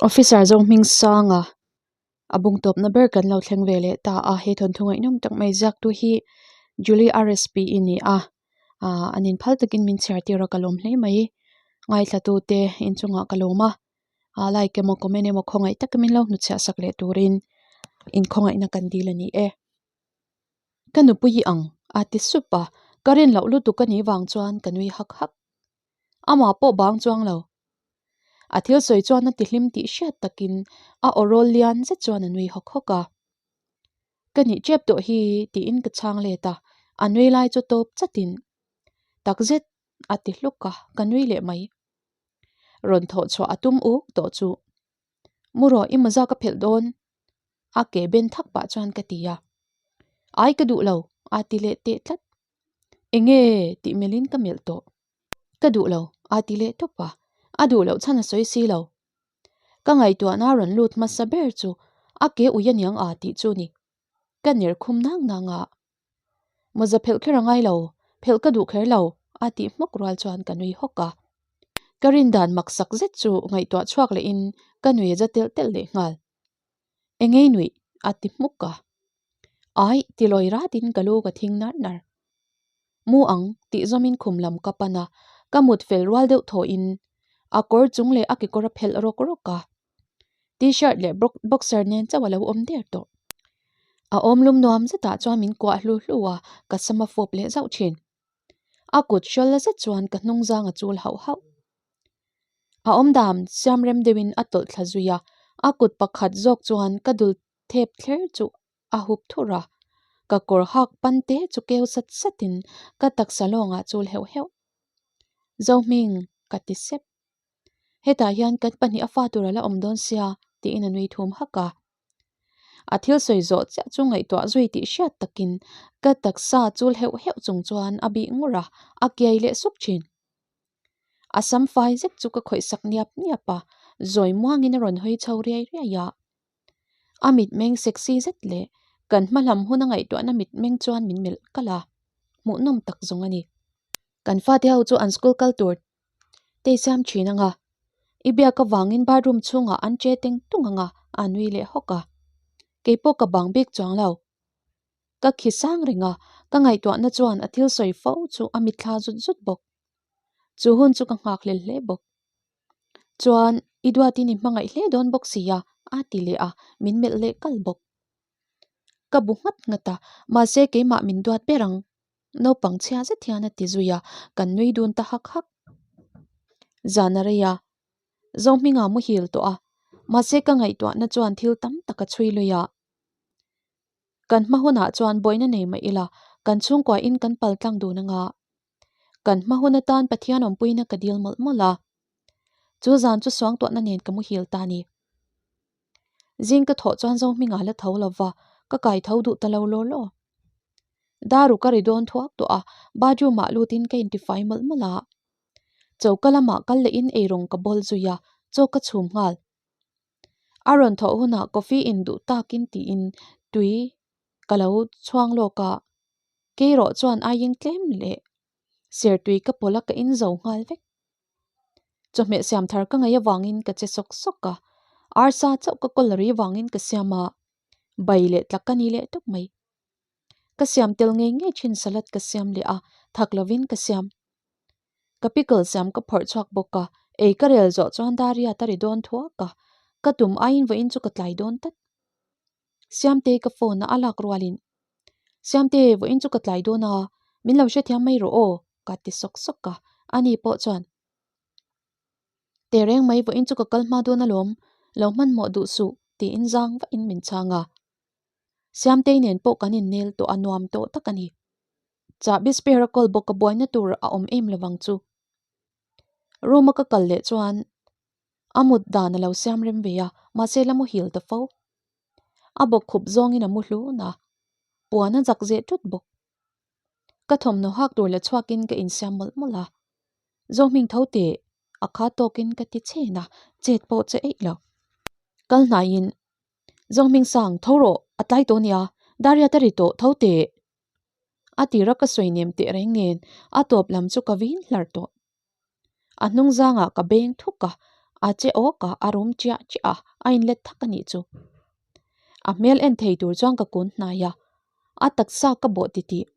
Officer Zohmingsanga a bung tawpna ber kan lo thleng ve leh ta a he thawnthu ngaihnawm tak mai ziaktu hi Julie RSP i ni a ah an inphal takin min chhiar tir a ka lawm hle mai ngaithla tute inchungah ka lawm a ah like emaw comment emaw khawngaih takin min lo hnutchhiah sak leh turin inkhawngaihna kan dil a ni e. Ka nupui i ang a ti sup a ka rin loh lutuk a nih vang chuan ka nui hak hak. Amah pawh bang chuang lo. A thil sawi chuan a ti hlim tih hriat takin a aw rawl lian zet chuan a nui hawk hawk a. Ka nih tep tawh hi tiin ka chhang let a, a nui lai chu tawp chatin takzet a ti hluk a, ka nui leh mai. Rawn thawh chhuah a tum uk tawh chu. Mu rawh i mawza ka phelh dawn a ke ben thak pah chuan ka ti a. Ai ka duh lo a ti leh teh tlat. Enge tih melhin ka melh tawh. Ka duh lo a ti leh tawp a, a duh loh chhan a sawi si lo. Ka ngaihtuahna rawn lut hmasa ber chu a ke ui aniang a tih chu ni. Ka ner khum nang nang a. Mawza phelh kher a ngai lo, phelh ka duh kher lo a tih hmawk rual chuan ka nui hawk a. Ka rin dan maksak zet chu ngaihtuah chhuak lehin ka nui a za telh telh leh nghal. Engei nuih a ti hmuk a. Ai ti lawi ratin ka lu ka thing nar nar. Mu ang tih zawmin khum lam ka pan a, ka mut fel rual deuh thawhin a kawr chung leh a kekawr a phelh rawk rawk a. T-shirt leh boxer nen chauh a lo awm der tawh. A awm lum nuam zetah chuan min kuah hlu hlu a, ka sam a fawp leh zauh thin. A kut hrawl la zet chuan ka hnung zang a chul hauh hauh. A awmdan siam rem deuhin a tawlh thla zui a, a kut pakhat zawk chuan ka dul thep thler chu a hup thur a, ka kawr hak pan te chu keu sat satin ka taksa lawngah chul heuh heuh. Zohming ka ti sep. Hetah hian kan pahnih a fa tur a la awm dawn sia tiin a nui thum hak a. A thil sawi zawh chiah chu ngaihtuah zui tih hriat takin ka taksa chul heuh heuh chung chuan a bih ngur a, a kiai leh sup thin. A sam fai zet chu ka khawih sak niap niap a, zawi muangin a rawn hawi chho riai riai a. A mitmeng sexy zet leh kan hma lam huna ngaihtuahna mitmeng chuan min melh kalh a, hmuhnawm tak zawng a ni. Kan fate ho chu an school kal tur te i siam thin ang a, i biak avangin bathroom chhungah an che teng tung ang a, a nui leh hawk a. Keipawh ka bang bik chuang lo. Ka khi sang reng a, ka ngaihtuahna chuan a thil sawi fo chu a mitthla zut zut bawk. Chu hun chu ka nghak hlel hle bawk. Chuan i duatin i hmangaih hle dawn bawk si a, a ti leh a, min melh leh kal bawk. Ka bu nghat nghat a, mahse keimah min duat ber ang. Naupang chhia zet hian a ti zui a, kan nui dun ta hak hak. Zan a rei a, Zohminga muhil tawh a, mahse ka ngaihtuahna chuan thil tam tak a chhui lui a. Kan hma hunah chuan buaina nei mah ila, kan chhungkua in kan pal tlang dun anga. Kan hma hun atan Pathian awmpuina ka dil mawlh mawlh a. Chu zan chu suangtuahna nen ka muhil ta a ni. Zing ka thawh chuan Zohminga la tho lova, ka kai tho duh ta lo law law. Daru ka ri dawn thuak tawh a, bathroom ah lutin ka intifai mawlh mawlh a. Choka lamah kal lehin eirawng ka bawl zui a, chaw ka chhum nghal. A rawn thawh hunah coffee in duh takin tiin tui ka lo chhuang lawk a, keirawh chuan aieng tlem leh ser tui ka pawlh a ka in zo nghal vek. Chawhmeh siam thar ka ngaih avangin ka che sawk sawk a, arsa chauh ka kawl ri vangin ka siam a, bai leh tlak ka ni leh tawp mai. Ka siam tel ngei ngei thin salad ka siam leh a, thak lovin ka siam. Ka pickle siam ka phawrh chhuak bawk a, ei ka rel zawh chuan Dariat a ri dawn thuak a, ka tum aiin vawiin chu ka tlai dawn tlat. Siamtei ka phone a a lak rualin, Siamte, vawiin chu ka tlai dawn a, min lo hrethiam mai rawh aw, ka ti sawk sawk a, ani pawh chuan, Tehreng mai vawiin chu ka kal hma dawn alawm, lo hmanhmawh duh suh, tiin zang vahin min chhang a. Siamtei nen pawh kan innel tawh a nuam tawh tak a ni. Chahbi spare a kawl bawk a buaina tur a awm em lovang chu. Room a ka kal leh chuan a mut dan a lo siam rem ve a, mahse la muhil ta fo. A bawk khup zawngin a mu hlun a, puan a zak zeh tut bawk. Ka thawmhnaw hak tur la chhuakin ka insiam mawlh mawlh a, Zohming tho teh a kha tawkin ka ti chhen a, chet pawh che eih lo. Kal hnaiin Zohming sang tho rawh a tlai tawh nia, Dariat a ri tawh tho teh. A tira ka sawi nem teh reng nen a tawp lam chu ka vin hlar tawh. A hnung zangah ka beng thuk a, A che awk a, a rum chiah chiah a, a inlet thak a nih chu. A hmel en thei tur chuan ka kun hnai a, a taksa ka bawh titih.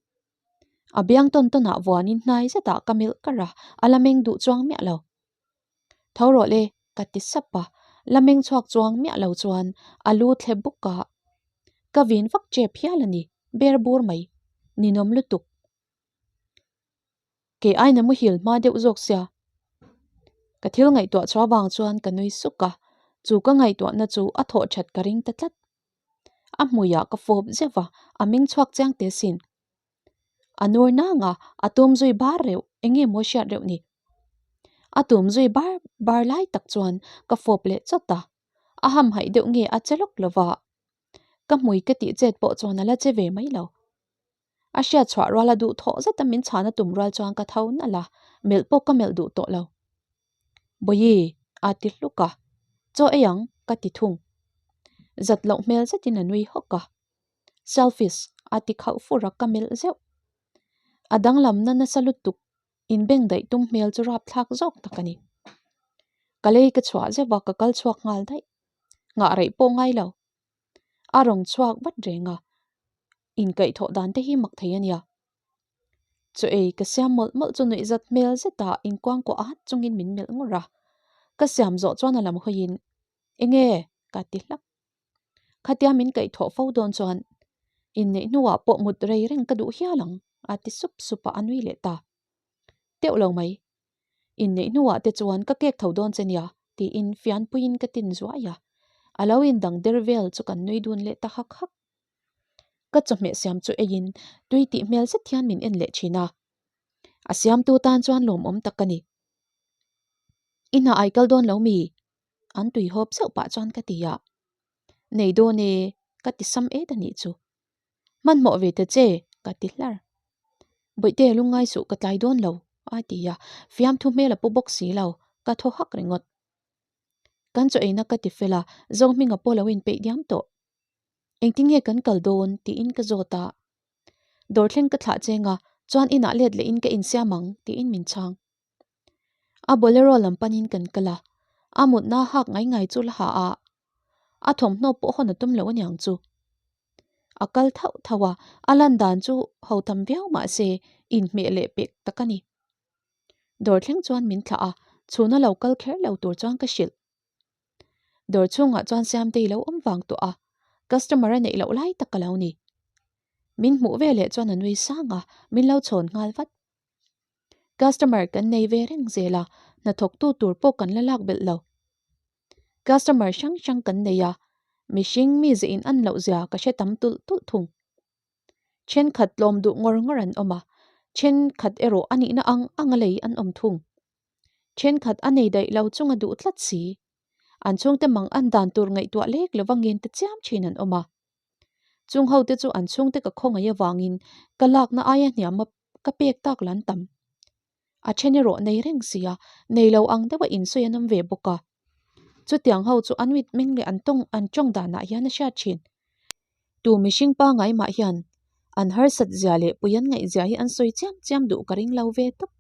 A biang tawn tawnah vuanin hnai zetah ka melh kar a, a la meng duh chuang miah lo. Tho rawh le, ka ti sap a, la meng chhuak chuang miah lo chuan a lu thle buk a, ka vin vak chep hial a ni, ber bur mai, ninawm lutuk. Kei aina muhil hma deuh zawk sia. Ka thil ngaihtuah chhuah vang chuan ka nui suk a, chu ka ngaihtuahna chu a thawh that ka ring ta tlat. A hmuiah ka fawp zeuh a, a meng chhuak chiang teh sin. A nur nang a, a tum zui bar reuh, eng nge maw hriat reuh ni. A tum zui bar bar lai tak chuan ka fawp leh chawt a, a hamhaih deuh nge a che lawk lo va. Ka hmui ka tih chet pawh chuan a la che ve mai lo. A hriat chhuah ruala duh thawh zeta min chhana tum rual chuan ka tho nalh a, melh pawh ka melh duh tawh lo. Bawihi, a ti hluk a, Chaw ei ang, ka ti thung. Zat loh hmel zetin a nui hawk a. Selfish, a ti khauh fur a, ka melh zeuh. A danglamna nasa lutuk inbeng daih tum hmel chu rapthlak zawk tak a ni. Ka lei ka chhuah zeuh a, ka kal chhuak nghal daih. Nghah reih pawh ngai lo. A rawn chhuak vat reng a, inkaihthawh dan te hi mak thei a nia. Chaw ei ka siam mawlh mawlh chu nuihzat hmel zetah inkuangkuah at chungin min melh ngawr a. Ka siam zawh chuan a lam hawiin, Enge? ka ti hlak. Khatia min kaihthawh fo dawn chuan inneih hnuah pawh mut rei reng ka duh hial ang, a ti sup sup a, a nui leh ta. Teuh lo mai. Inneih hnuah te chuan ka kek tho dawn che nia, tiin fianpuiin ka tin zuai a. A lo indang der vel chu kan nui dun leh ta hak hak. Ka chawhmeh siam chu eiin tui tih hmel zet hian min en leh thin a. A siamtu tan chuan lawmawm tak ka ni. I hna ai kal dawn lo mi? An tui hawp zeuh pah chuan ka ti a. Nei dawn e, ka ti sam et a nih chu. Hmanhmawh ve ta che, ka ti hlar. Bawihte lungngai suh ka tlai dawn lo, a ti a. Fiamthu hmel a pu bawk si lo, ka thaw hak ringawt. Kan chaw eina ka ti fel a, Zohminga pawh lo inpeih diam tawh. Engtin nge kan kal dawn? tiin ka zawt a. Dawr thleng ka thlah cheng a, chuan inah let lehin ka insiam ang, tiin min chhang. A bolero lam panin kan kal a, a mutna hak ngai ngai chu la ha a, a thawmhnaw pawh hawn a tum lo aniang chu. A kal thauh thauh a, a lan dan chu ho tam viau mah se inhmeh leh pek tak a ni. Dawr thleng chuan min thlah a, chhuna lo kal kher lo tur chuan ka hrilh. Dawr chhungah chuan Siamtei lo awm vang tawh a, customer a neih loh lai tak ka lo ni. Min hmuh veleh chuan a nui sang a, min lo chhawn nghal vat. Customer kan nei ve reng zel a, hnathawktu tur pawh kan la lak belh lo. Customer hrang hrang kan nei a, mihring mi zeh in an loh zia ka hre tam tulh tulh thung. Thenkhat tlawm duh ngawr ngawr an awm a, thenkhat erawh a nihna ang ang a lei an awm thung. Thenkhat a nei daih lo chunga duh tlat si. An chhungte mang an dan tur ngaihtuah lek lova ngen ta chiam thin an awm a. Chung ho te chu an chhungte ka khawngaih avangin ka lakna aia hniam a ka pek tak lan tam. A then erawh nei reng sia, nei lo ang deuha insawi an awm ve bawk a. Chutiang ho chu an mitmeng leh an tawng an tawng danah hian a hriat thin. Tu mihring pangai mah hian an harsat zia leh pui an ngaih zia hi an sawi chiam chiam duh ka ring lo ve tawp.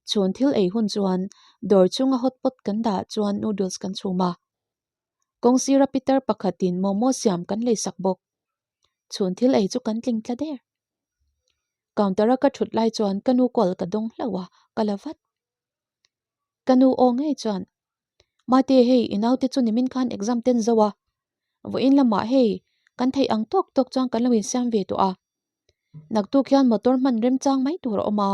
Chhun thil ei hun chuan dawr chunga hot pot kan dah chuan noodles kan chhum a. Kawng sira pitar pakhatin momo siam kan leisak bawk. Chhun thil ei chu kan tling tla der. Counter a ka thut lai chuan ka nu call ka dawng hlauh a, ka la vat. Ka nu aw ngei chuan, Mate hei i naute chu nimin khan exam ten zo a, vawiin lamah hei kan theih ang tawk tawk chuan kan lo insiam ve tawh a. Naktuk hian motor hman remchang mai tur a awm a,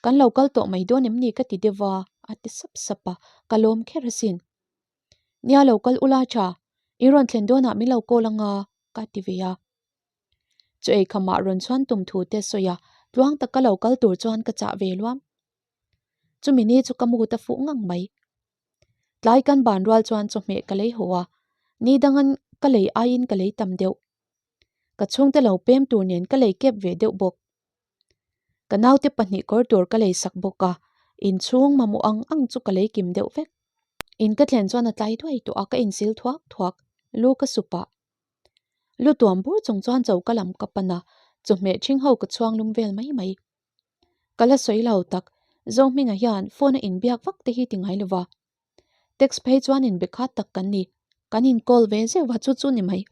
kan lo kal tawh mai dawn em ni ka ti deuh a, a ti sap sap a, ka lawm kher asin. Nia lo kal ula tha, i rawn thlen dawnah min lo call anga ka ti ve a. Chu ei khamah rawn chhuan tum thu te sawi a, tluang taka lo kal tur chuan ka chah ve luam. Chumi ni chu ka mut a fuh ngang mai. Tlai kan ban rual chuan chawhmeh ka lei haw a, ni dangan ka lei aiin ka lei tam deuh. Ka chhungte lo pem tur nen ka lei kep ve deuh bawk. Ka naute pahnih kawr tur ka lei sak bawk a, inchhung mamawh ang ang chu ka lei kim deuh vek. In ka thlen chuan a tlai duai tawh a, ka insil thuak thuak, lu ka su pah. Lu tuam bur chung chuan choka lam ka pan a, chawhmeh ṭhing ho ka chhuang lum vel mai mai. Ka la sawi lo tak, Zohminga hian phone a inbiak vak te hi ti ngai lo va. Text phei chuan inbe khat tak kan ni. Kan in call ve zeuh va chu chu ni mai.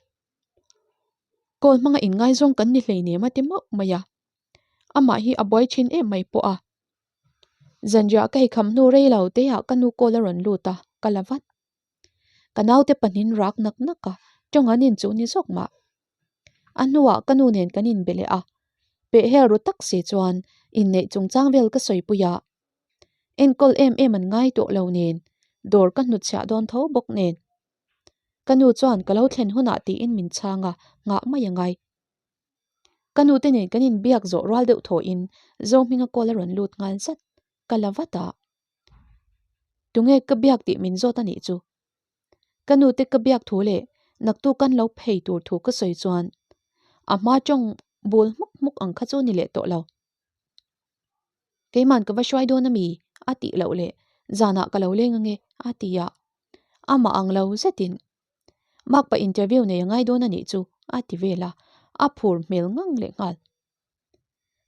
Call hmanga inngaizawng kan ni hleinem a ti mauh mai a. Amah hi a buai thin em mai pawh a. Zanriah ka heikham hnu rei lo te ah ka nu call a rawn lut a, ka la vat. Ka naute pahnin rak nak nak a, tawng an inchuh ni zawk mah. A hnuah ka nu nen kan inbe leh a, pehhel ru tak si chuan inneih chungchang vel ka sawipui a. Enkawl em em an ngai tawh lo nen, dawr ka hnutchhiah dawn tho bawk nen. Ka nu chuan ka lo thlen hunah tiin min chhang a, nghah mai a ngai. Ka nute nen kan inbiak zawh rual deuh thawhin Zohminga call a rawn lut nghal zat, ka la vat a. Tunge ka biak tih min zawt a nih chu. Ka nute ka biak thu leh naktuk kan lo phei tur thu ka sawi chuan a hma tawng bul hmuk hmuk ang kha chu ni leh tawh lo. Keiman ka va hruai dawn a mi? a tih loh leh zanah ka lo leng ange a ti a. Amah ang lo zetin Makpa interview nei a ngai dawn a nih chu a ti vel a, a phur hmel ngang leh nghal.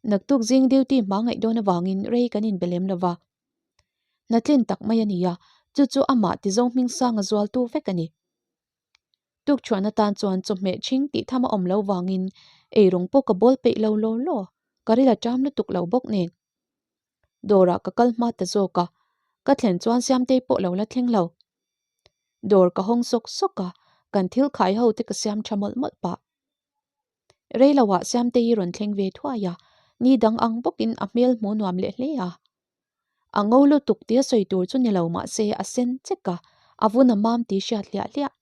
Naktuk zing duty hma ngaih dawn avangin rei kan inbe lem lo va. Hnatlin tak mai a ni a, chu chu amah ti zo hming sanga zualtu vek a ni. Tukchhuahna tan chuan chawhmeh ṭhing tih tham a awm lo vangin eirawng pawh ka bawl peih lo law law, ka ril a ṭam lutuk lo bawk nen. Dawrah ka kal hma ta zawk a, ka thlen chuan Siamtei pawh lo la thleng lo. Dawr ka hawng sawk sawk a, kan thil khai ho te ka siam tha mawlh mawlh pah. Rei lo ah Siamtei hi rawn thleng ve thuai a, ni dang ang bawkin a hmel hmu nuam leh hle a. A ngo lutuk tia sawi tur chu ni lo mah se a sen chek a, a vun a mam tih hriat hliah hliah.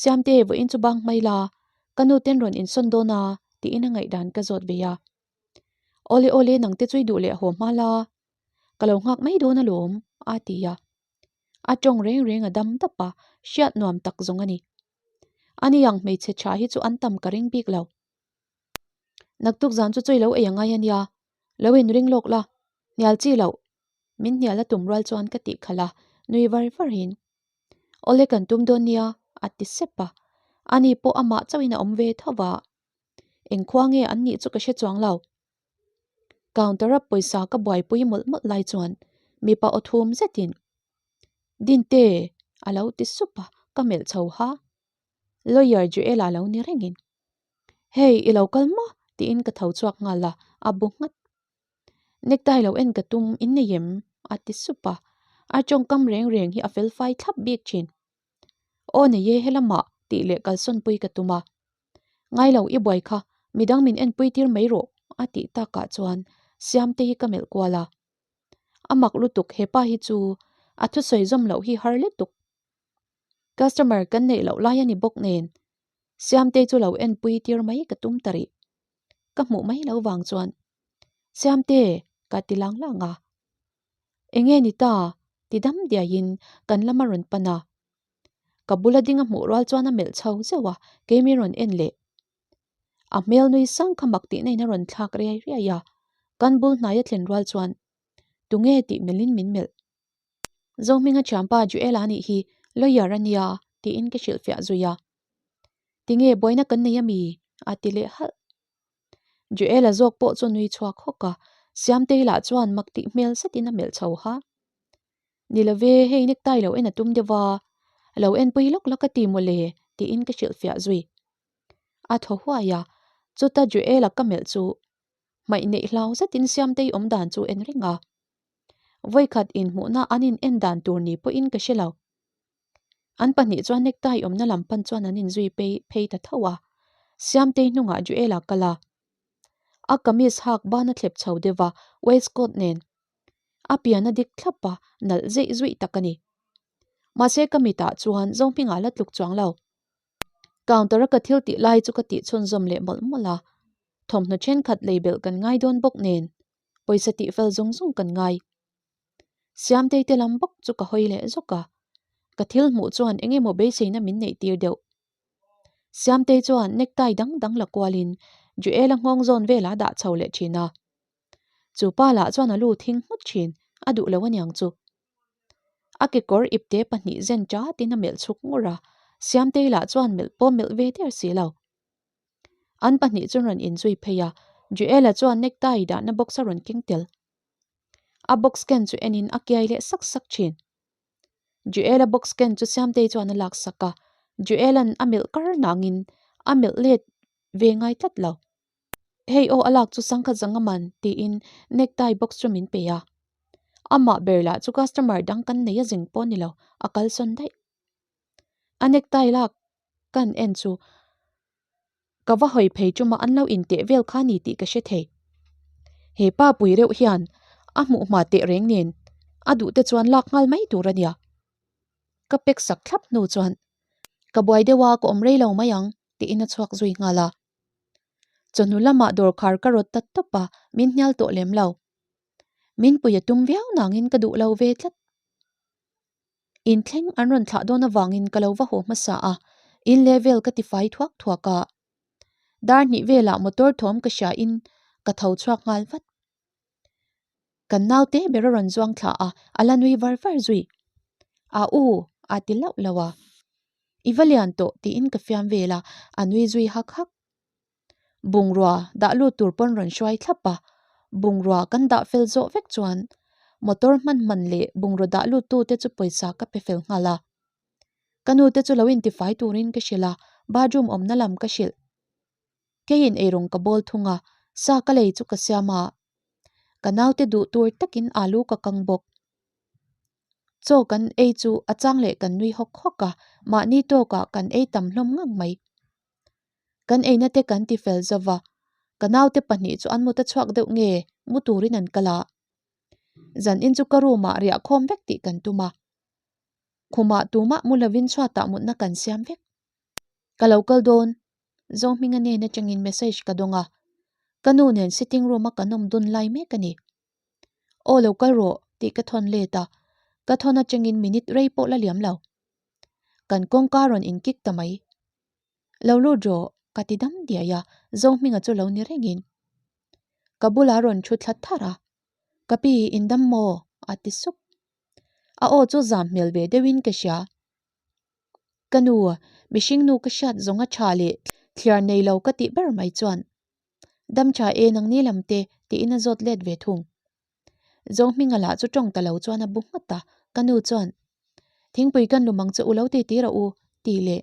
Siamte vawiin chu bang hmai la, ka nu ten rawn insawn dawn a tiin a ngaihdan ka zawt ve a. Awle awle nangte chu i duh leh haw hma la, ka lo nghak mai dawn alawm a ti a. A tawng reng reng a dam dap a, hriat nuam tak zawng a ni. Ani ang hmeichhe tha hi chu an tam ka ring bik lo. Naktuk zan chu chawi lo ei a ngai a nia, lo inring lawk la, hnial chi loh. Min hnial a tum rual chuan ka tih khalh a, nui var varin. Awle kan tum dawn nia, a ti sep a. Ani pawh amah chauhin a awm ve tho va. Engkhua nge an nih chu ka hre chuang lo. Counter a pawisa ka buaipui mawlh mawlh lai chuan mipa aw thum zetin Dinte a lo ti sup a, ka melh chho ha. Lawyer Joel-a lo ni rengin Hei i lo kal maw? tiin ka tho chhuak nghal a, a bu nghat. Necktie lo en ka tum in nei em? a ti sup a, a tawngkam reng reng hi a fel fai thlap bik thin. Aw nei e helamah tih leh kalsawnpui ka tum a. Ngai lo i buai kha, midang min enpui tir mai rawh a tih takah chuan Siamte hi ka melh kual a. A mak lutuk hepa hi chu a thusawi zawm loh hi har lutuk. Customer kan neih loh lai a ni bawk nen Siamte chu lo enpui tir mai ka tum ta rih. Ka hmuh mai lo vang chuan Siamte ka ti lang lang a. Enge ni ta ti dam diaiin kan lam a rawn pan a. Ka bula ding a hmuh rual chuan a melh chho zeuh a, keimi rawn en leh. A hmel nui sang kha mak tihna in a rawn thlak riai riai a, kan bul hnai a thlen rual chuan tunge tih melhin min melh. Zohminga thianpa Joel-a nih hi lawyer a nia tiin ka hrilhfiah zui a. Tinge buaina kan nei ami? a ti leh halh. Joel-a zawk pawh chu nui chhuak hawk a, Siamtei lah chuan mak tih hmel zetin a melh chho ha. Ni lo ve, hei necktie lo en a tum deuh a, lo enpui lawk lawk a ti mawle tiin ka hrilhfiah zui. A thaw huai a, chuta Joel-a ka melh chu hmaih neih hlau zetin Siamtei awm dan chu en reng a. Vawikhat inhmuhna an in en dan tur ni pawhin ka hre lo. An pahnih chuan necktie awmna lam pan chuan an inzui phei phei ta tho a, Siamtei hnungah Joel-a kal a. A kamis hak ban a thlep chho deuh a, waistcoat nen. A pian a dik thlap a, nalh zeih zuih tak a ni. Mahse ka mitah chuan Zohmingah la tluk chuang lo. Counter a ka thil tih lai chu ka tih chhunzawm leh mawlh mawlh a, thawmhnaw thenkhat lei belh kan ngai dawn bawk nen pawisa tih fel zung zung kan ngai. Siamtei te lam bawk chu ka hawi leh zawk a, ka thil hmuh chuan eng emaw beiseina min neih tir deuh. Siamtei chuan necktie dang dang la kualin Joel-a nghawng zawn velah a dah chho leh thin a. Chu pa lah chuan a lu thing nghut thin, a duh lo aniang chu. A kekawr ipte pahnih zen chatin a melh chhuk ngur a, Siamtei lah chuan melh pawh melh ve der si lo. An pahnih chuan rawn inzui phei a, Joel-a chuan necktie dahna box a rawn keng tel. A box ken chu enin a kiai leh sak sak thin. Joel-a box ken chu Siamtei chuan a laksak a, Joel-a'n a melh kar nangin a melh let ve ngai tlat lo. Hei aw a lak chu sangkhat zanga man tiin necktie box chu min pe a. Amah ber lah chu customer dang kan nei a zing pawh ni lo, a kalsawn daih. A necktie lak kan en chu ka va hawi phei chuma an lo inteh vel kha ni tih ka hre thei. He pa pui reuh hian a hmuh hma teh reng nen a duh te chuan lak nghal mai tur a nia. Ka pack sak thlap hnu chuan ka buai deuh a ka awm rei lo mai ang tiin a chhuak zui nghal a. Chawhnu lamah dawr khar ka rawt ta tawp a, min hnial tawh lem lo. Min pui a tum viau nangin ka duh lo ve tlat. Inthleng an rawn thlah dawn avangin ka lo va haw hmasa a, in leh vel ka tifai thuak thuak a. Dar hnih velah motor thawm ka hria in ka tho chhuak nghal vat. Kan naute ber a rawn zuang thla a, a la nui var var zui. A u, a ti lauh lauh a. I va lian tawh tiin ka fiam vel a, a nui zui hak hak. Bungrua dah lut tur pawn rawn hruai thlap a, bungrua kan dah fel zawh vek chuan motor hman hman leh bungraw dah lut tu te chu pawisa ka pe fel nghal a. Ka nu te chu lo intifai turin ka hrilh a, bathroom awmna lam ka hrilh. Keiin eirawng ka bawl thung a, sa ka lei chu ka siam a. Ka naute duh tur takin alu ka kang bawk. Chaw kan ei chu a chang leh kan nui hawk hawk a, mahni tawkah kan ei tam hlawm ngang mai. Kan eina te kan ti fel zo va, ka naute pahnih chu an mut a chhuak deuh nge mu turin an kal a. Zan in chu ka room ah riah khawm vek tih kan tum a. Khumah tumah mu lovin chhuatah mutna kan siam vek. Ka lo kal dawn, Zohminga nen atangin message ka dawng a, ka nu nen sitting room a kan awm dun lai mek a ni. Aw lo kal rawh tih ka thawn let a, ka thawn atangin minute rei pawh la liam lo. Kan kawngka rawn inkik ta mai. Lo lut rawh, ka ti dam diai a, Zohminga chu lo ni rengin. Ka bulah rawn thu thla thar a, Ka pi, in dam maw? a ti sup. A aw chu zam hmel ve deuhin ka hria. Ka nu, mihring nu ka hriat zawnga tha leh thliar nei lo ka tih ber mai chuan, Dam tha e nangni lam te, tiin a zawt let ve thung. Zohminga lah chu tawng ta lo chuan a bu nghat a, ka nu chuan, Thingpui kan lum ang che u lo ti tir a u, tih leh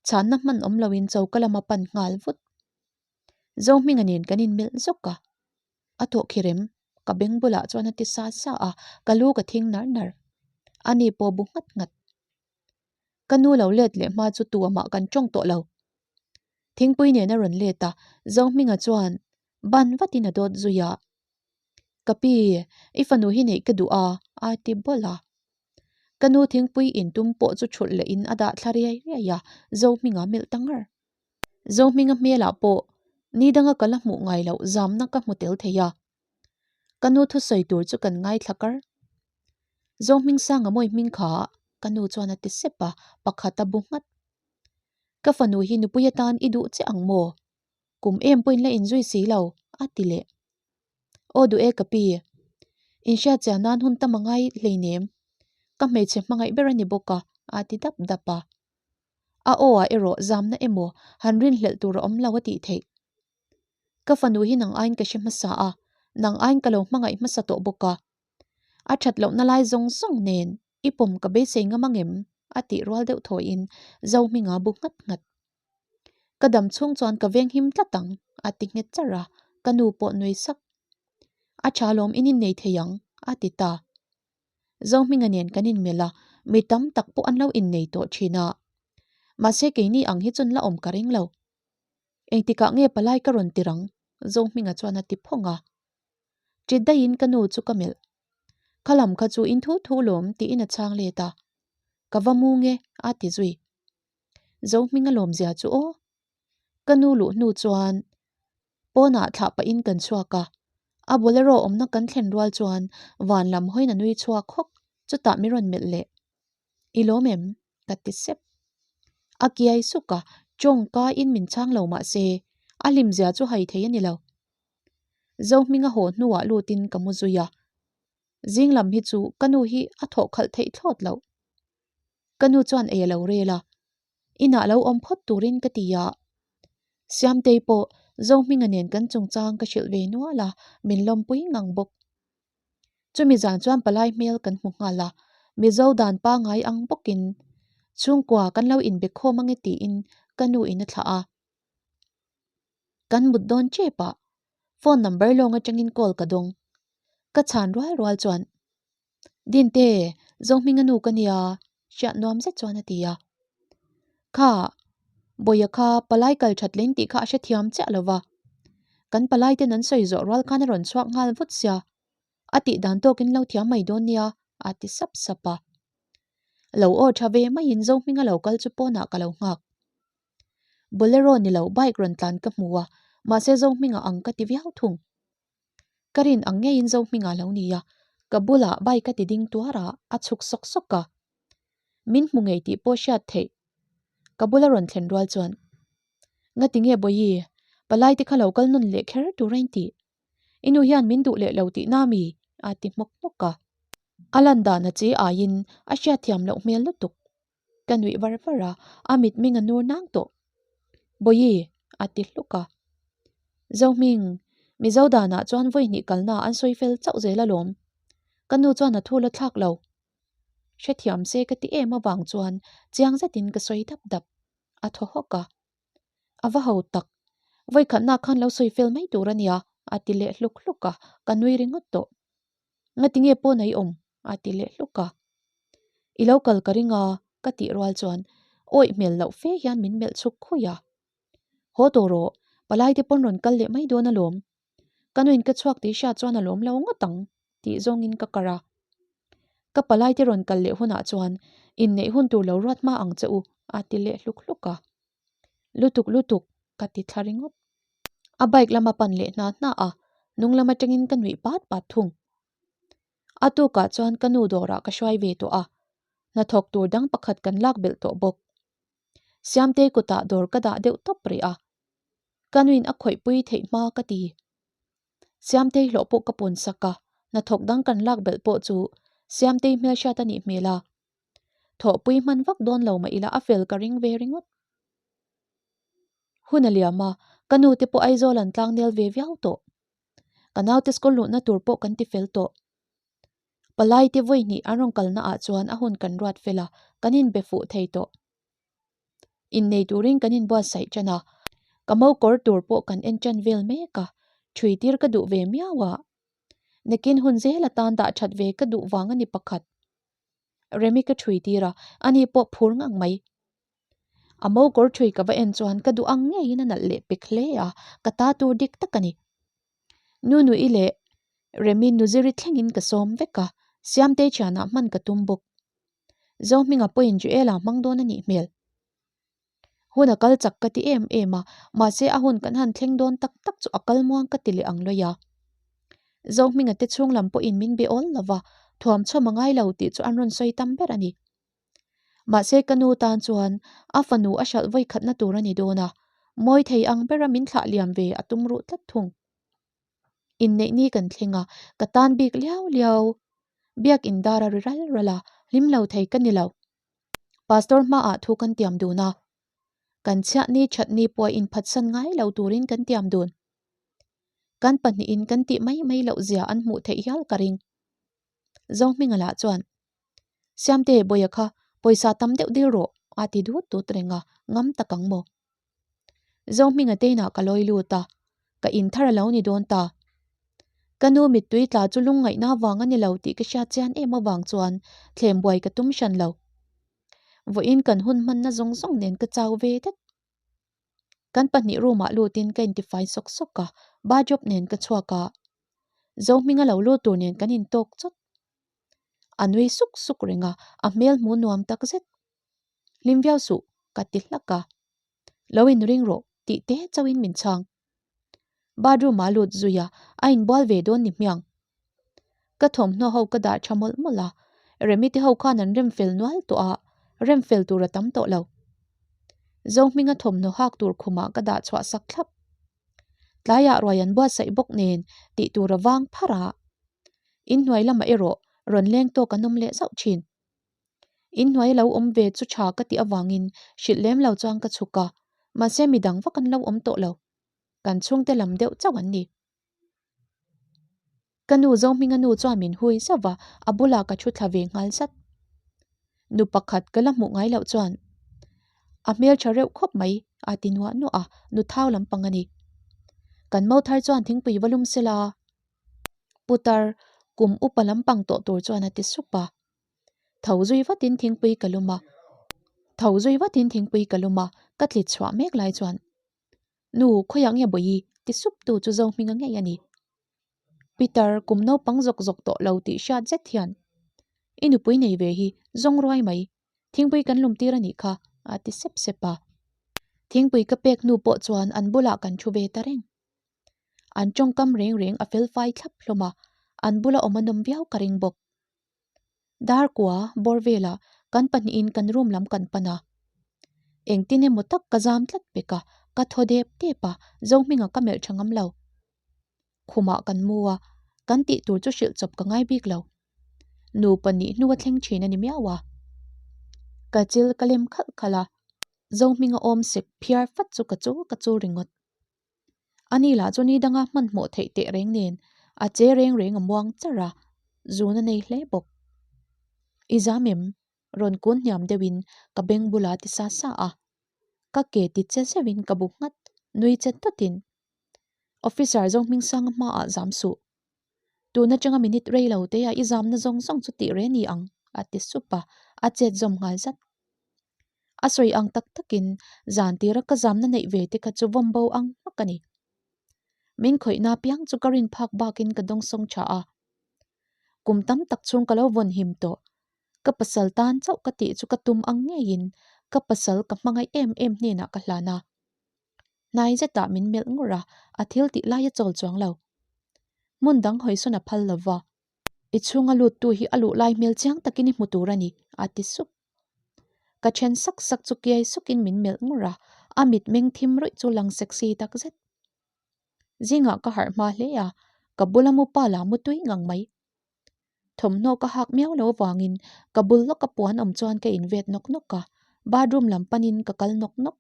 chhanna hman awm loin choka lama pan nghal vut. Zohminga nen kan inmelh zawk a, a thawh khi rem, ka beng bulah chuan a ti sa sa a, ka lu ka thing nar nar. Ani pawh bu nghat nghat. Ka nu lo let leh hma chu tu amah kan tawng tawh lo. Thingpui nen a rawn let a, Zohminga chuan ban vatin a dawt zui a. Ka pi, i fanu hi neih ka duh a, a ti bawlh a. Ka nu thingpui intum pawh chu thulh lehin a dah thla riai riai a, Zohminga melh ta ngar. Zohminga hmelah pawh ni danga ka la hmuh ngai loh zamna ka hmu tel thei a. Ka nu thusawi tur chu kan ngaithla kar. Zohmingsanga mawi hming kha ka nu chuan a ti sep a, pakhat a bu nghat. Ka fanu hi nupui atan i duh che ang maw? Kum em pawhin la inzui si lo, a ti leh. Aw duh e ka pi, inhriat chian nan hun tam a ngai hleinem, ka hmeichhe hmangaih ber a ni bawk a, a ti dap dap a. A aw ah erawh zamna emaw han rinhlelh tur a awm lo a tih theih. Ka fanu hi nang aiin ka hre hmasa a, nang aiin ka lo hmangaih hmasa tawh bawk a. A that lohna lai zawng zawng nen i pawm ka beisei ngam ang em? a tih rual deuh thawiin Zohminga bu nghat nghat. Ka dam chhung chuan ka veng him tlat ang, a ti nghet charh a, ka nu pawh nui sak. A tha lawm in innei thei ang, a ti ta. Zohminga nen kan inmelh a, mi tam tak pawh an lo innei tawh thin a. Mahse keini ang hi chun la awm ka ring lo. Engtikah nge palai ka rawn tir ang? Zohminga chuan a ti phawng a. Ṭit daihin ka nu chu ka melh. Kha lam kha chu in thu thu lawm tiin a chhang let a. Ka va mu nge a ti zui. Zohminga lawmzia chu aw. Ka nu luh hnu chuan pawnah thlah pahin kan chhuak a. A bolero awmna kan thlen rual chuan van lam hawiin a nui chhuak hawk. Chutah mi rawn melh leh. I lawm em? Ka ti sep. A kiai suk a, tawngka in min chhang lo mah se a hlimzia chu hai thei a ni lo. Zohminga haw hnuah lutin ka mu zui a. Zing lam hi chu ka nu hi a thawh khalh theih thlawt loh. Ka nu chuan ei a lo rel a, inah lo awm phawt turin ka ti a. Siamtei pawh Zohminga nen kan chungchang ka hrilh ve nual a, min lawmpui ngang bawk. Chumi zan chuan palai hmel kan hmu nghal a, Mizo dan pangai ang bawkin chhungkua kan lo inbe khawm ange tiin ka nu in a thlah a. Kan mut dawn tep a, phone number lawng atangin call ka dawng. Ka chhan rual rual chuan, Dinte, Zohminga nu ka nia, hriat nuam zet chuan a ti a. Kha, Bawia kha palai kal that leng tih kha a hrethiam chiah lo va. Kan palai ten an sawi zawh rual khan a rawn chhuak nghal vut sia, a tih dan tawkin lo thiam mai dawn nia, a ti sap sap a. Lo aw tha ve maiin Zohminga lo kal chu pawnah ka lo nghak. Bolero ni lo bike rawn tlan ka hmu a, mahse Zohminga ang ka ti viau thung. Ka rin ang ngeiin Zohminga lo ni a, ka bulah bike a ti ding tuar a, a chhuk sawk sawk a. Min hmu ngei tih pawh hriat theih. Ka bula rawn thlen rual chuan, Ngati nge Bawihi, palai te kha lo kal nawn leh kher tur a intih? I nu hian min duh leh lo tihna mi? a ti hmawk hmawk a. A lan dan a che aiin a hriatthiam loh hmel lutuk. Ka nuih var var a, a mitming a nur nang tawh. Bawihi, a ti hluk a. Zohming, Mizo danah chuan vawi hnih kalna an sawi fel chauh zel alawm. Ka nu chuan a thu la thlak lo. Hrethiam se ka ti em avang chuan chiang zetin ka sawi dap dap. A thaw hawk a. A va ho tak. Vawi khatna khan lo sawi fel mai tur a nia, a ti leh hluk hluk a, ka nui ringawt tawh. Ngati nge pawn a i awm? a ti leh hluk a. I lo kal ka ring a, ka tih rual chuan awih hmel loh fe hian min melh chhuk khui a. Haw tawh rawh, palai te pawn rawn kal leh mai dawn alawm. Ka nuin ka chhuak tih hriat chuan a lawm lo ngawt ang tih zawngin ka kar a. Ka palai te rawn kal leh hunah chuan inneih hun tur lo ruat hma ang che u, a ti leh hluk hluk a. Lutuk lutuk, ka ti thla ringawt. A bike lama pan leh hna hna a, hnung lam atangin ka nuih pat pat thung. A tukah chuan ka nu dawrah ka hruai ve tawh a, hnathawk tur dang pakhat kan lak belh tawh bawk. Siamtei kutah dawr ka dah deuh tawp rih a, ka nuin a khawihpui theih hma ka ti. Siamtei hlawh pawh ka pawn sak a, hnathawk dang kan lak belh pawh chu Siamtei hmelhriat a nih hmel a. Thawhpui hman vak dawn lo mah ila a fel ka ring ve ringawt. Hun a liam a, ka nu te pawh Aizawl an tlang nel ve viau tawh. Ka naute school luhna tur pawh kan ti fel tawh. Palai te vawi hnih an rawn kalna ah chuan a hun kan ruat fel a, kan inbe fuh thei tawh. Innei turin kan inbuatsaih tan a, ka mo kawr tur pawh kan en tan vel mek a, ṭhui tir ka duh ve miau a. Nakin hun zel atan dah ṭhat ve ka duh vang a ni pakhat. Remi ka ṭhui tir a, ani pawh phur ngang mai. A mo kawr ṭhui ka va en chuan ka duh ang ngeiin a nalh leh pek hle a, ka ta tur dik tak a ni. Nunui leh Remi Nuziri thlengin ka sawm vek a, Siamtei thianah hman ka tum bawk. Zohminga pawhin Joela hmang dawn a nih hmel. Hun a kal chak ka ti em em a, mahse a hun kan han thleng dawn tak tak chu a kal muang ka ti leh ang lawih a. Zohminga te chhung lam pawhin min be awl lo va, thuam chhawm a ngai lo tih chu an rawn sawi tam ber a ni. Mahse ka nu tan chuan a fanu a hralh vawi khatna tur a ni dawn a, mawi thei ang bera min thlah liam ve a tum ruh tlat thung. Inneih ni kan thleng a, ka tan bik liau liau. Biak in dar a ri ral ral a, hlim lo thei ka ni lo. Pastor hmaah thu kan tiam dun a, kan chhiahni thatni pawh a inphatsan ngai lo turin kan tiam dun. Kan pahnihin kan tih mai mai loh zia an hmuh theih hial ka ring. Zohminga lah chuan, Siamte, Bawia kha pawisa tam deuh dil rawh a ti dut dut reng a, ngam tak ang maw? Zohminga te inah ka lawi lut a, ka in thar a lo ni dawn ta. Ka nu mittui tla chu lungngaihna avang a ni lo tih ka hriat chian em avang chuan thlem buai ka tum hran lo. Vawiin kan hun hmanna zawng zawng nen ka chau ve det. Kan pahnih room ah lutin ka intifai sawk sawk a, bathrobe nen ka chhuak a. Zohminga lo lut tur nen kan intawk chawt. A nui suk suk reng a, a hmel hmu nuam tak zet. Hlim viau suh, ka ti hlak a. Lo inring rawh tih te chauhin min chhang. Bathroom ah lut zui a, a inbual ve dawn ni hmiang. Ka thawmhnaw ho ka dah tha mawlh mawlh a, Remi te ho khan an rem fel nual tawh a, rem fel tur a tam tawh lo. Zohminga thawmhnaw hak tur khumah ka dah chhuah sak thlap. Tlaiah ruai an buatsaih bawk nen tih tur a vang pharh a. Inhnuai lamah erawh rawn leng tawk an awm leh zauh thin. Inhnuai lo awm ve chu tha ka tih avangin hrilh lem lo chuan ka chhuk a, mahse midang vak an lo awm tawh lo. Kan chhungte lam deuh chauh an ni. Ka nu Zohminga nu chuan min hui zauh va, a bulah ka thu thla ve nghal zat. Nu pakhat ka la hmuh ngai loh chuan a hmeltha reuh khawp mai a ti nuah nuah a, nu thau lampang a ni. Kan mo thar chuan thingpui va lum sela putar kum upa lampang tawh tur chuan a ti sup a. Tho zui vatin thingpui ka lum a, tho zui vatin thingpui ka lum a, ka tlit chhuah mek lai chuan Nu khawiah nge bawi ti sup tu chu Zohminga ngei a ni. Peter kum naupang zawk zawk tawh lo tih hriat zet hian I nupui nei ve hi zawng ruai mai, thingpui kan lum tir a nih kha a ti sep sep a. Thingpui ka pek hnu pawh chuan an bulah kan thu ve ta reng. An tawngkam reng reng a fel fai thlap hlawm a, an bula awm a nawm viau ka ring bawk. Dar kua bawr velah kan pahnihin kan room lam kan pan a. Engtin emaw tak ka zam tlat pek a, ka thaw dep dep a, Zohminga ka melh tha ngam lo. Khumah kan mu a, kan tih tur chu hrilh chawp ka ngai bik lo. Nupa nih hnu a thleng thin a ni miau a. Ka chil ka lem khalh khalh a, Zohminga awm sek phiar fat chu ka chul ka chul ringawt. Ani lah chu ni danga hmanhmawh theih teh reng nen a che reng reng a muang char a, zun a nei hle bawk. I zam em? Rawn kun hniam deuhin ka beng bula ti sa sa a. Ka ke ti che zeuhin ka bu nghat, nui che tawtin. Officer Zohmingsanga hmaah zam suh. Tun atanga minute rei lo te a i zamna zawng zawng chu tih re ni ang, a ti sup a, a chet zawm nghal zat. A sawi ang tak takin zan tira ka zamna neih ve te kha chu vawm bo ang hmak a ni. Min khawihna piang chu ka rin phak bakin ka dawngsawng tha a. Kum tam tak chhung ka lo vawn him tawh. Ka pasal tan chauh ka tih chu ka tum ang ngeiin ka pasal ka hmangaih em em hnenah ka hlan a. Hnai zetah min melh ngur a, a thil tih lai a chawl chuang lo. Hmun dang hawisawn a phal lo va. I chhunga luttu hi a luh lai hmel chiang takin i hmu tur a ni, a ti sup. Ka then sak sak chu kiai sukin min melh ngur a, a mit meng thim ruih chu lang sexy tak zet. Zingah ka harh hma hle a, ka bula mu pa la mu tui ngang mai. Thawmhnaw ka hak miau lo avangin ka bul lawka puan awm chuan ka invet nawk nawk a, bathroom lam panin ka kal nawk nawk.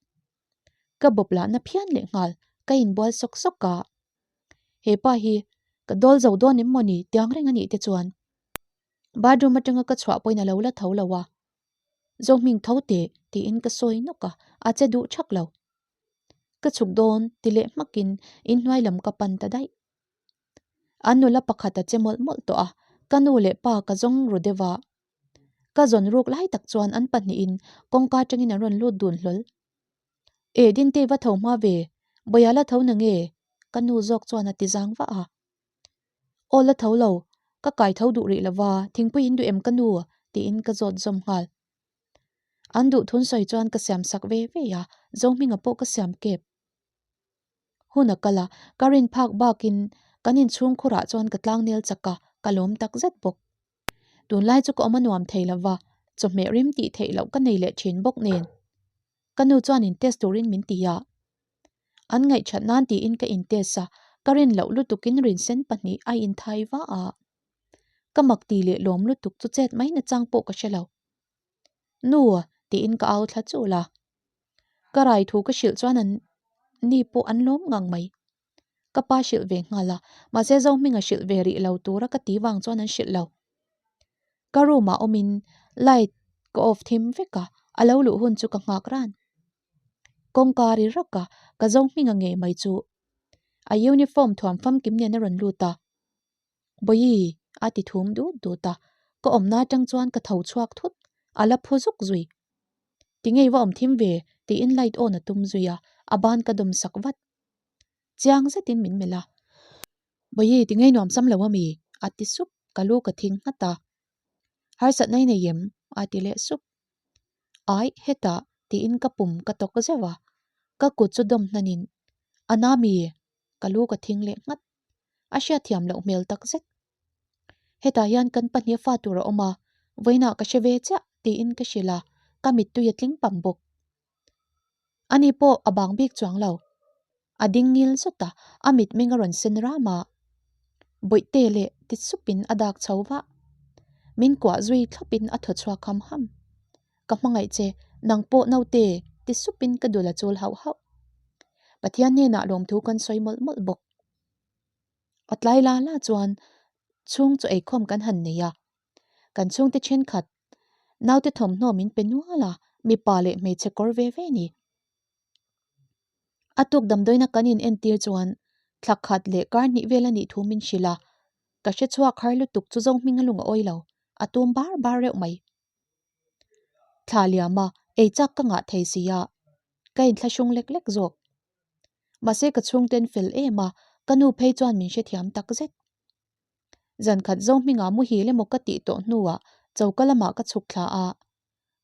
Ka bawp lah na phian leh nghal, ka inbual sawk sawk a. He pa hi ka dawl zo dawn em mawni tiang reng a nih te chuan. Bathroom atanga ka chhuah pawhin a lo la tho lo a. Zohming tho teh tiin ka sawi nawk a, a che duh thak lo. Ka chhuk dawn ti leh hmakin inhnuai lam ka pan ta daih. An nula pakhat a che mawlh mawlh tawh a, ka nu leh pa ka zawng ru deuh a. Ka zawn ruk lai tak chuan an pahnihin kawngka atangin an rawn lut dun hlawl. E Dinte va tho hma ve, Bawia la tho na nge? Ka nu zawk chuan a ti zang vah a. Aw la tho lo, ka kai tho duh rih lova, thingpui in duh em ka nu? tiin ka zawt zawm nghal. An duh thun sawi chuan ka siam sak ve ve a, Zohminga pawh ka siam kep. Hun a kal a, ka rin phak bakin kan inchhung khurah chuan ka tlangnel chak a, ka lawm tak zet bawk. Tunlai chu ka awm a nuam thei lova, chawhmeh rim tih theih loh ka nei leh thin bawk nen. Ka nu chuan in test turin min ti a. An ngaihṭhat nan tiin ka in test a, ka rin loh lutukin rinsen pahnih a inthai va a. Ka mak ti leh lawm lutuk chu chet mai nachang pawh ka hre lo. Nu! tiin ka au thla chul a. Ka rai thu ka hrilh chuan an ni pawh an lawm ngang mai. Ka pa hrilh ve nghal a, mahse Zohminga hrilh ve rih lo tura ka ti vang chuan an hrilh lo. Ka room ah awmin light ka off thim vek a, a lo luh hun chu ka nghak ran. Kawngka ri rak a, ka Zohminga ngei mai chu a uniform thuam famkim nen a rawn lut a. Bawihi a ti thum dut dut a, ka awmna atang chuan ka tho chhuak thut, a la phu zuk zui. Tingei va awm thim ve tiin light on a tum zui a, a ban ka dawm sak vat. Chiang zetin min melh a. Bawihi tingei nuam sam lo ami? a ti sup, ka lu ka thing nghat a. Harsatna i nei em? a ti leh sup. Aih, hetah tiin ka pum ka tawk zeuh a, ka kut chu dawm hnanin, A na mi? ka lu ka thing leh nghat. A hriatthiam loh hmel tak zet. Hetah hian kan pahnih fa tur a awm a, vawiinah ka hre ve chiah tiin ka hrilh a, ka mittui a tling pam bawk. Ani pawh a bang bik chuang lo. A ding ngil zawt a, a mitmeng a rawn sen ram a. Bawihte leh ti supin a dak chho vah. Min kuah zui thlawpin a thaw chhuak ham ham. Ka hmangaih che, nang pawh naute ti supin ka dul a chul hauh hauh. Pathian hnenah lawmthu kan sawi mawlh mawlh bawk. A tlai la la chuan chhung chu eikhawm kan han nei a, kan chhungte thenkhat. Naute thawmhnaw min pe nual a, mipa leh hmeichhe kawr ve ve ni. A tuk damdawiina kan in entir chuan thla khat leh kar hnih vel a nih thu min hrilh a, ka hre chhuak har lutuk chu zo hming a lung a awi lo, a tum bar bar reuh mai. Thla liam a, ei chak ka ngah thei si a, ka inthlahrung lek lek zawk. Mahse ka chhungten fel em a, ka nu phei chuan min hrethiam tak zet. Zan khat zo hmingah muhil emaw ka tih tawh hnuah choka lamah ka chhuk thla a,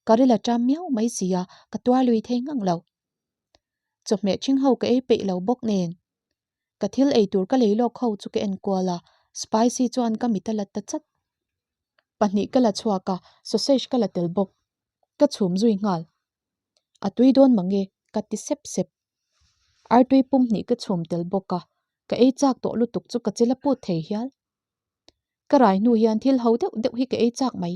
ka ril a ṭam miau mai si a, ka tuar lui thei ngang lo. Chawhmeh ṭhing ho ka ei peih lo bawk nen. Ka thil ei tur ka lei lawk ho chu ka en kual a, spicy chuan ka mit a la ta chat. Pahnih ka la chhuak a, sausage ka la tel bawk. Ka chhum zui nghal. A tui dawn mange ka ti sep sep. Artui pum hnih ka chhum tel bawk a, ka ei chak tawh lutuk chu ka chil a put thei hial. Ka rai hnu hian thil ho deuh deuh hi ka ei chak mai.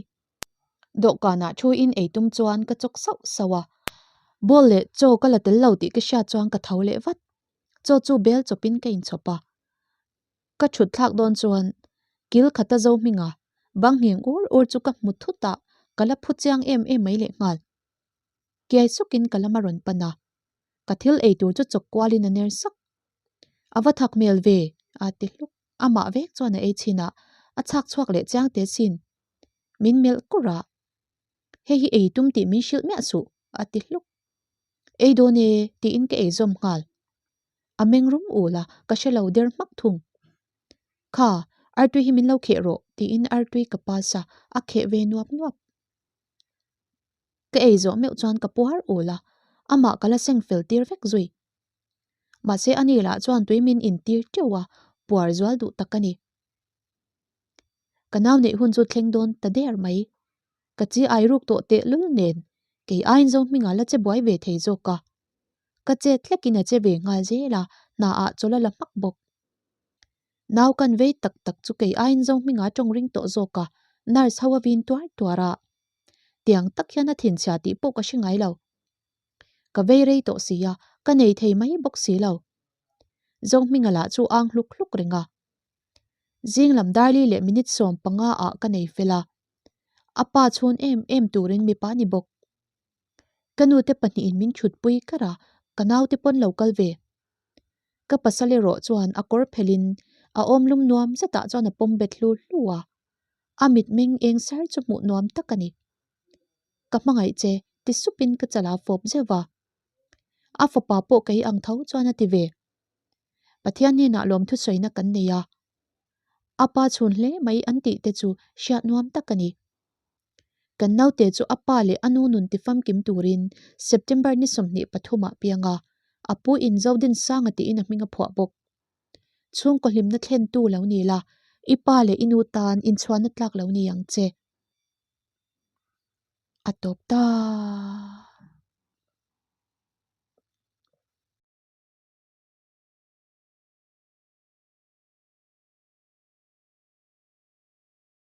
Dawhkanah thu in ei tum chuan ka chawk sauh sauh a, bowl leh chaw ka la tel lo tih ka hriat chuan ka tho leh vat. Chaw chu bel chawpin ka inchhawp a. Ka thut thlak dawn chuan kil khata zo hminga bang ngheng ur ur chu ka hmu thut a, ka la phu chiang em em mai lehnghal. Kiai sukin ka lam a rawn pan a, ka thil ei tur chu chawk kualin a ner sak. A va thak hmel ve, a ti hluk. Amah vek chuan a ei chhin a, a chhak chhuak leh chiang teh sin. Min melh kur a, Hei hi ei tum tih min hrilh miah suh, a ti hluk. Ei dawn e, tiin ka ei zawm nghal. A meng rum ul a, ka hre lo der hmak thung. Kha, artui hi min lo kheh rawh, tiin artui ka pass a, a kheh ve nuap nuap. Ka ei zawh meuh chuan ka puar ul a, amah ka la seng fel tir vek zui. Mahse ani lah chuan tui min intir teuh a, puar zual duh tak a ni. Ka nau neih hun chu thleng dawn ta der mai. Ka chi ai ruk tawh teh lul nen kei aiin zo hmingah la che buai ve thei zawk a. Ka chet hlekin a che ve nghal zel a, hna ah chawlh a la hmak bawk. Nau kan vei tak tak chu kei aiin zo hmingah tawng ring tawh zawk a, nurse ho a vin tuar tuar a. Tiang tak hian a thinchhia tih pawh ka hre ngai lo. Ka vei rei tawh si a, ka nei thei mai bawk si lo. Zohminga lah chu ang hluk hluk reng a. Zing lam darli leh minute 15 ah ka nei fel a. A pa chhun em em turin mipa ni bawk. Ka nute pahnihin min thutpui kar a, ka naute pawn lo kal ve. Ka pasal erawh chuan a kawr phelhin a awmlum nuam zetah chuan a pawm bet hlu hlu a. A mitmeng eng sar chu hmuh nuam tak a ni. Ka hmangaih che, ti supin ka chala fawp zeuh va. A fapa pawh kei ang tho chuan a ti ve. Pathian hnenah lawmthusawina kan nei a. A pa chhun hle mai an tih te chu hriat nuam tak a ni. Kan naute chu a pa leh a nu nun tifamkim turin September ni 23 ah piang a, a pu in Zodinsanga tiin a hming a phuah bawk. Chhungkaw hlimna thlentu lo ni la, i pa leh i nu tan inchhuanna tlak lo ni ang che. A tawp ta.